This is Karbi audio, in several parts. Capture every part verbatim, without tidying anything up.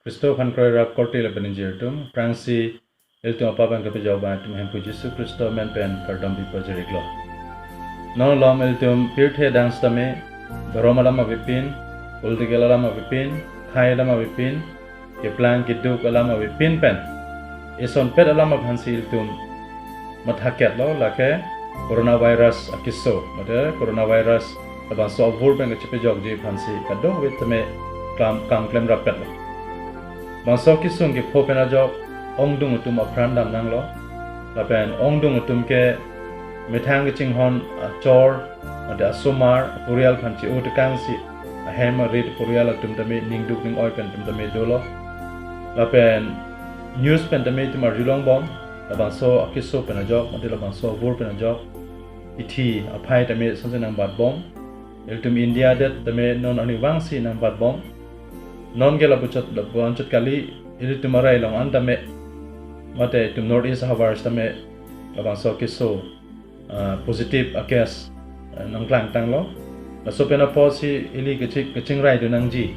Khristo aphan kroirap korte lapen ingjir atum, aphrangsi ilitum apap an kapejok abang atum Hemphu Jisu Khristo amen pen kardom pipo jiriklo. Non malom ilitum pirthe adang sitame, dhorom alam avepin, political alam avepin, khei alam avepin, keplang keduk alam avepin pen, isonpet alam aphansi ilitum matha ketlo, lake coronavirus akeso, mate coronavirus labangso avur pen kachepajokji aphansi kadokave tame kam, kam klemrap petlo. Bangso kesung kepho pen ajok ongdung atum apran damnanglo. Lapen ongdung atum ke methang kachinghon achor, mate asomar, apurial aphan chi-o tekangsi, ahem arit apurial atum tame ningduk ning-oi pen atum tame dolo. Lapen news pen tame itum arjulongbom, labangso akeso pen ajok, mate labangso avur pen ajok, ithi aphai tame sonsi nangbatbom. Ilitum India adet tame non arnivangsi nangbatbom. Non ke lapuchot, lapu-anchot kali, ilitum arai along an tame, mate itum North East havar sitame labangso keso, ah, positive a-case, ah, nangklangtanglo. Laso pen apotsi ili kaching, kachingraidun nangji,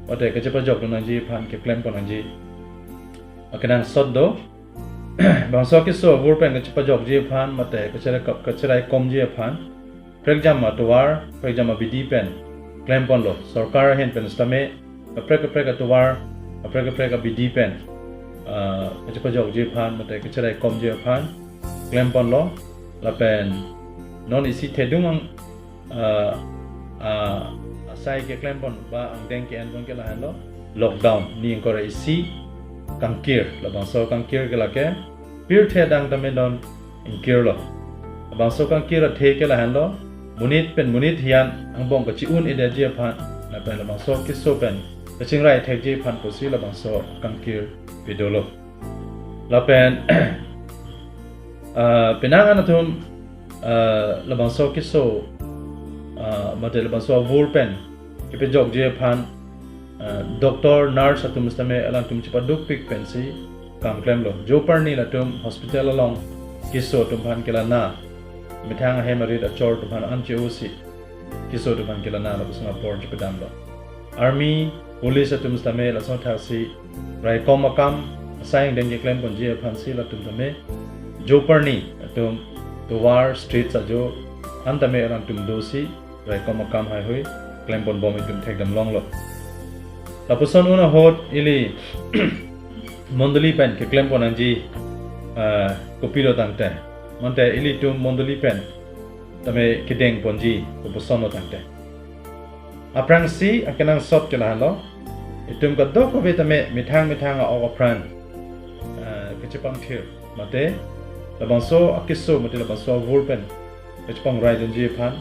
mate kachepajokdun nangji aphan keklempon nangji akenangsot do. Bangso keso avur pen kachepajokji aphan, mate kacherai, kacheraikomji aphan, prekjam atovar, prekjam abidi pen klemponlo. Sorkar ahin pen sitame kaprek kaprek atovar, kaprek kaprek abidi pen, ah, kachepajokji aphan, mate kacheraikomji aphan klemponlo. Lapen non isi thedung ang, ah, ah, asai keklempon ba angdeng ke-enpon ke lahenlo lockdown, ni ingkoi ra isi kangkir. Labangso kangkir ke lake pirthe adang tame non ingkirlo. Labangso kangkir athe ke lahenlo, monit pen monit hiyan angbong kachi-un-edetji aphan, lapen labangso keso pen kachingrai thekji aphan pusi labangso kangkir pedolo. Lapen, ah, penang an atum, ah, labangso keso, ah, mate labangso avur pen kepajokji aphan, ah, doctor, nurse atum sitame alangtum chepadukpik pensi kam klemlo. Joparni latum hospital along keso atum aphan kelana, methang ahem arit achor atum aphan an chi-osi keso atum aphan kelana lapuson apor chepadamlo. Army, police atum sitame lason thaksi raikom akam asai angdeng keklemponji aphansi latum tame joparni atum tovar, street ajo an tame alangtum dosi raikom akam haihui klemponbom itum thekdamlonglo. Lapuson un ahut ili mondoli pen keklempon nangji, ah, kopilo tangte, mate ilitum mondoli pen tame kedengponji kopuson lo tangte. Aphrangsi akenangsot ke lahenlo, itum kadokave tame methang methang a-ok apran, ah, kachepangthir, mate labangso akeso, mate labangso avur pen kachepangraidunji aphan,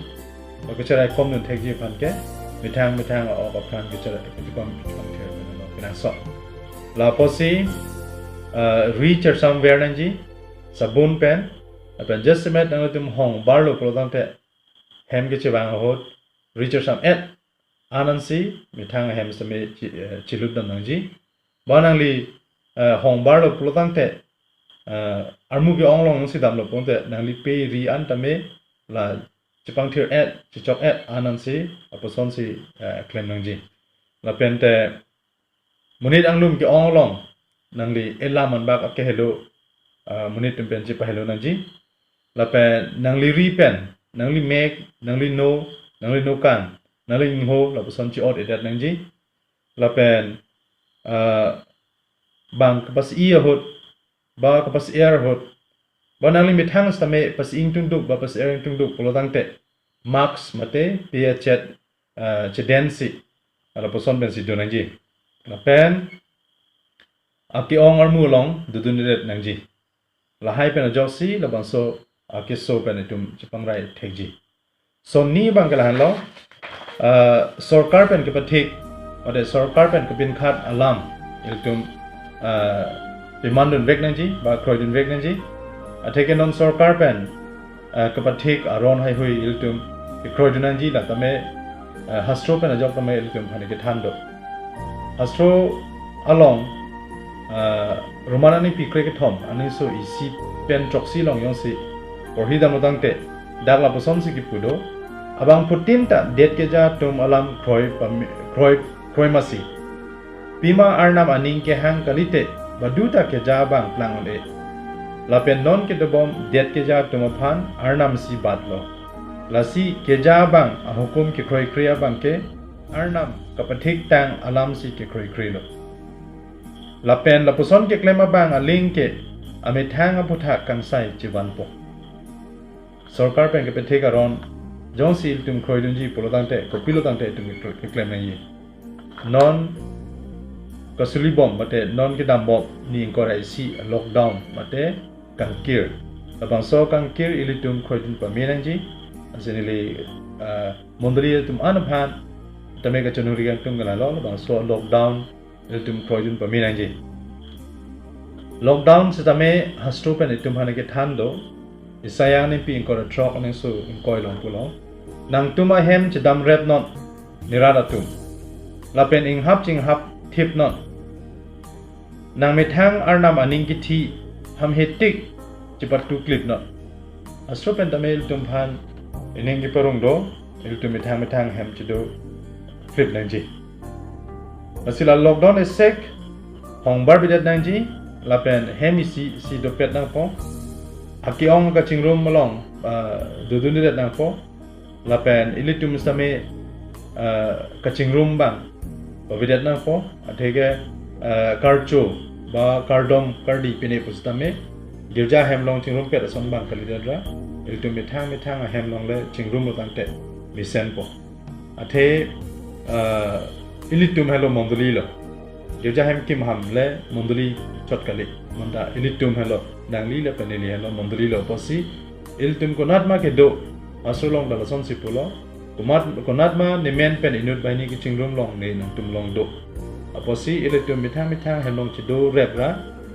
ba kacharaikomdun thekji aphan ke methang methang a-ok apran kacherai, kachepang, kachepangthir pen lo kenangsot. Lapusi, ah, ri chersam ver nangji sabun pen, lapen jasemet nangtum hong barlo pulo tangte, hem kechevang ahut ri chersam-et an ansi methang ahem sitame chi-, eh, chilutdam nangji. Ba nangli, eh, hong barlo pulo tangte, eh, armu ke-ong alongsi damlo pulote nangli pe ri an tame la chepangthir-et, chechok-et an ansi lapusonsi, eh, klem nangji. Lapente monit anglum ke-ong along nangli elam anbak akehelo, ah, monit atum pen chepahelo nangji. Lapen nangli ri pen, nangli mek, nangli no, nangli nokan, nangli ingho lapuson chi-ot-edet nangji. Lapen, ah, bang kapasi ahut, ba kapasi-er ahut, ba nangli methang sitame pasi ingtungduk, ba pasi-er ingtungduk pulo tangte, mask mate pe achet, ah, chedensi, lapuson pensi do nangji. Lapen ake-ong armu along dodun-edet nangji. Lahai pen ajoksi labangso akeso pen itum chepangrai thekji. Sonni abang ke lahenlo, ah, sorkar pen kepathik, mate sorkar pen kepinkhat alam ilitum, ah, pemandunvek nangji, ba kroidunvek nangji. Atheke non sorkar pen, ah, kepathik aron haihui ilitum kekroidun nangji, la tame, ah, hastro pen ajok tame ilitum aphan kethan do. Hastro along, ah, Roman aningpi krekethom, aningso isi pen throksi along jongsi porhidamlo tangte, dak lapusonsi kipu do, abangphutin ta det keja atum alam kroi pame-, kroi, kroi masi. Pima Arnam aning kehang kalite, baduta keja abang plang un-e. Lapen non kedobom det keja atum aphan Arnam si batlo. Lasi keja abang ahukum kekroikre abang ke Arnam kapathik tang alam si kekroikrelo. Lapen lapuson keklem abang aling ke amethang aputhak kangsai chevanpo. Sorkar pen kepethek aron jongsi ilitum kroidunji pulo tangte, kopilo tangte itum keklem nangji. Non kasulibom mate non kedambom ni ingkoi ra isi lockdown mate kangkir. Labangso kangkir ilitum kroidun pame nangji. Asin ili, ah, mondoli atum an aphan tame kachinghon ri kangtung ke lahelo, labangso lockdown ilitum kroidun pame nangji. Lockdown setame hastro pen itum aphan kethan do. Isaiah aningpi ingkoi ra throk aningso ingkoi along pulo. Nangtum ahem chedamrep non, nerat atum. Lapen inghap chinghap thip non. Nangmethang Arnam aning kithi hamhetik chepatuklip non. Hastro pen tame ilitum aphan ining keparong do, ilitum methang methang hem chedoklip nangji. Lasi la lockdown esek hongbar bidet nangji, lapen hem isi isi dopet nangpo. Ake-ong kachingrum along, ah, dodundet nangpo. Lapen ilitum sitame, ah, kachingrum abang pavedet nangpo, atheke, ah, karcho ba kardom kardi pine pusitame girja hem along chingrumpet ason abang kalidet ra, ilitum methang methang ahem along le chingrumlo tangte mesenpo. Athe, ah, ilitum helo mondoli lo. Girja hem kimham le mondoli chot kali. Bonta ilitum helo nangli lapen neli helo mondoli lo pusi ilitum konatma kedo, hastro along ta lasonsi pulo. Komat, konatma nemen pen inut banghini kachingrum along ne nangtum along do. Apotsi ilitum methang methang hem along chedorep ra,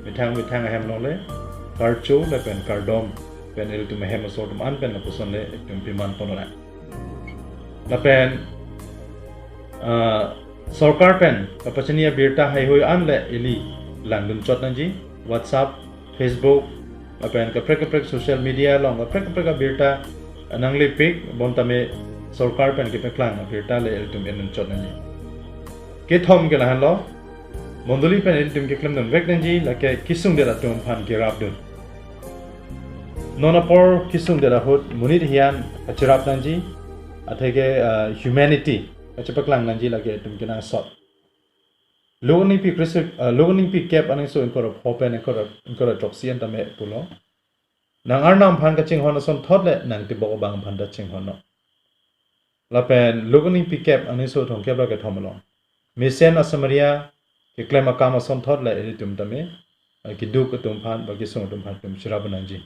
methang methang hem along le karcho lapen kardom pen ilitum hem asor atum an pen lapuson le itum piman pon nang. Lapen, ah, sorkar pen kapachini abirta heihui an le ili langdun chot nangji, WhatsApp, Facebook, lapen kaprek kaprek social media along kaprek kaprek abirta nanglipik, bontame sorkar pen kepaklang abirta le ilitum endun chot nangji. Kethom ke lahenlo, mondoli pen ilitum keklemdun vek nangji, lake kesungdet atum aphan kerapdun. Non apor kesungdet ahut monit hiyan kacherap nangji, atheke, ah, humanity kachepaklang nangji, lake itum kenangsot. Luk aningpi kre-, ah, Luk aningpi kep aningso ingkoi ra pho pen ingkoi ra, ingkoi ra throksi an tame pulo. Nang Arnam aphan kachinghon asonthot le nang tebok abang aphan ta chinghon non. Lapen Luk aningpi kep aningso thomkep ra kethom along, mesen aSamaria keklem akam asonthot le ilitum tame, eh, keduk atum aphan ba kesung atum aphan itum cherap nangji.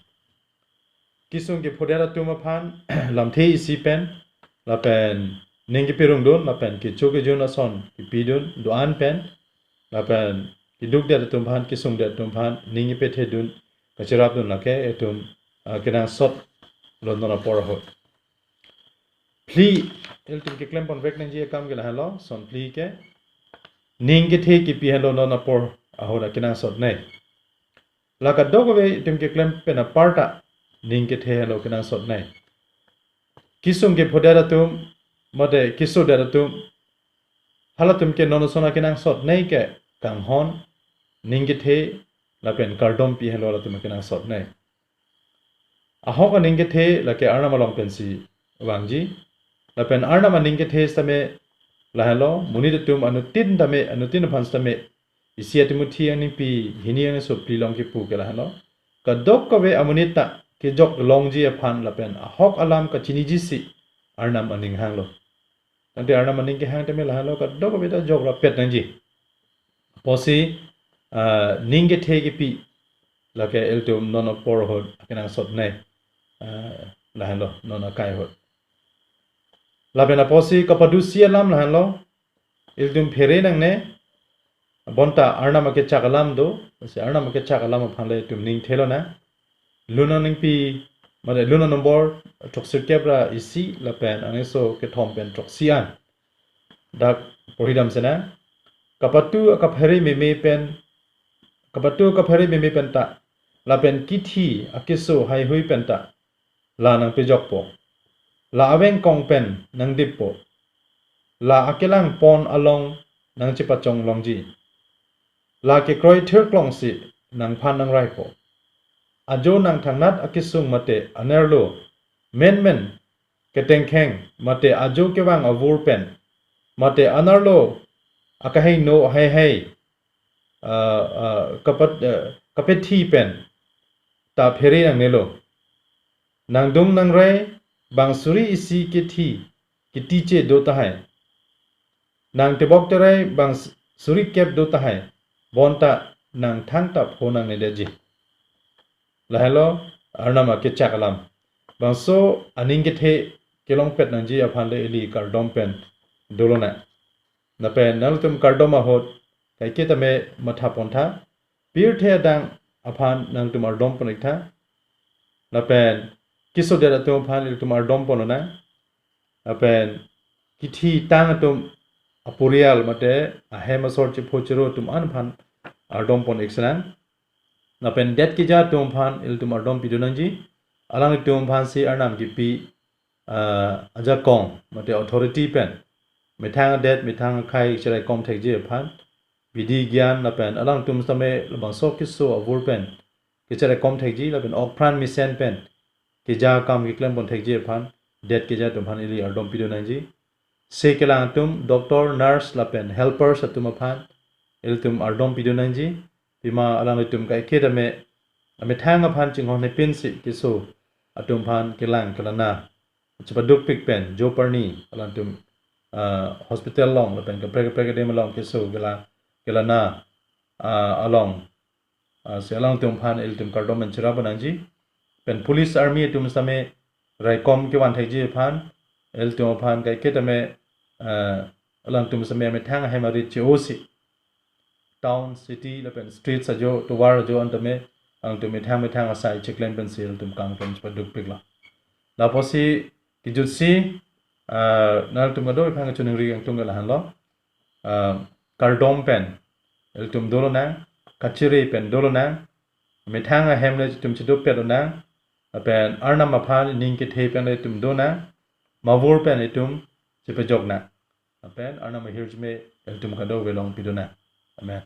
Kesung kephodet atum aphan lamthe isi pen lapen ning keparongdun lapen kecho kejun ason kepidun do-an pen, lapen kedukdet atum aphan, kesungdet atum aphan ning kepethedun, kacherapdun, lake itum, ah, kenangsotlo non apor ahut. Phli, ilitum keklem pon vek nangji akam ke lahenlo, son phli ke ning kethe kepi henlo non apor ahut akenangsotnei. La kadokave itum keklem pen aparta ning kethe henlo kenangsotnei. Kesung kephodet atum mate kesodet atum, halatum ke non ason akenangsotnei ke kanghon, ning kethe lapen kardompi henlo halatum akenangsotnei. Ahok aning kethe lake Arnam along pensi vangji. Lapen Arnam aning kethe sitame lahenlo, monit atum anuttin tame, anuttin aphan sitame, isi aTimothy aningpi hini aningso phli along kipu ke lahenlo, kadokave amonit ta kejok longji aphan lapen ahok alam kachinijisi Arnam aning hanglo. Tangte Arnam aning kehang tame lahenlo, kadokave ta jok rapet nangji. Apotsi, ah, ning kethe kepi lake ilitum non apor ahut akenangsotnei, ah, lahenlo, non akai ahut. Lapen apotsi kapadusi alam lahenlo, ilitum phere nangne, bonta Arnam akechak alam do, si Arnam akechak alam aphan le itum ning thelo nang. Lun aningpi, mane Lun anombor throksirkep ra isi lapen aningso kethom pen throksi an. Dak porhidam sena. Kapatu akaphere meme pen, kapatu akaphere meme pen ta, lapen kithi akeso heihui pen ta, la nangpejokpo. La avengkong pen nangdippo. La akelang pon along nangchepachong longji. la kekroi thirklongsi nangphan nangraipo. Ajo nangthangnat akesung mate anerlo menmen ketengkheng mate ajo kevang avur pen mate anerlo akahingno heihei, ah, ah, kapat, ah, kapethi pen ta phere nangnelo. Nangdung nangrai bang suri isi kethi ketiche do tahai. Nangtebok terai bang s- suri kep do tahai. Bonta nangthang ta pho nangnedetji. Lahelo Arnam akechak alam. Bangso aning kethe kelongpet nangji aphan le ili kardom pen dolonang. Lapen nangtum kardom ahut kaiketa me matha pontha. Pirthe adang aphan nangtum ardom pon iktha. Lapen kesodet atum aphan ilitum ardom ponlonang. Lapen kethitang atum aporial mate ahem asor chepho chero atum an aphan ardom pon iksinang. Lapen det keja atum aphan ilitum ardom pidun nangji. Alanglitum aphansi Arnam kipi, ah, ajakong mate authority pen methang adet methang akhai cheraikom thekji aphan bidi gyan lapen alangtum sitame labangso keso avur pen kecheraikom thekji lapen okpran mesen pen keja akam keklem pon thekji aphan det keja atum aphan ili ardom pidun nangji. Se kelang atum doctor, nurse lapen helpers atum aphan ilitum ardom pidun nangji. Pima alanglitum kaiketa me amethang aphan chinghon hepinsi keso atum aphan kelang kelana chepadukpik pen joparni alangtum, ah, hospital along lapen kaprek kaprek adim along keso kela kelana, ah, along, ah, si alangtum aphan ilitum kardom pen cherap nangji. Pen police army atum sitame raikom kevan thekji aphan ilitum aphan kaiketa me, ah, alangtum sitame methang ahem arit che-osi town, city lapen streets ajo tovar ajo an tame alangtum methang methang asai cheklem pensi ilitum kangton chepadukpiklo. Lapusi kejutsi, ah, nangtum kadokave aphan kachiningri kangtung ke lahenlo. Ah, kardom pen ilitum dolonang, kachere pen dolonang, methang ahem le itum chedopet lonang, lapen Arnam aphan ning kethe pen le itum donang, mavur pen itum chepejoknang. Lapen Arnam ahirjume ilitum kadokave along pidunang. Amen.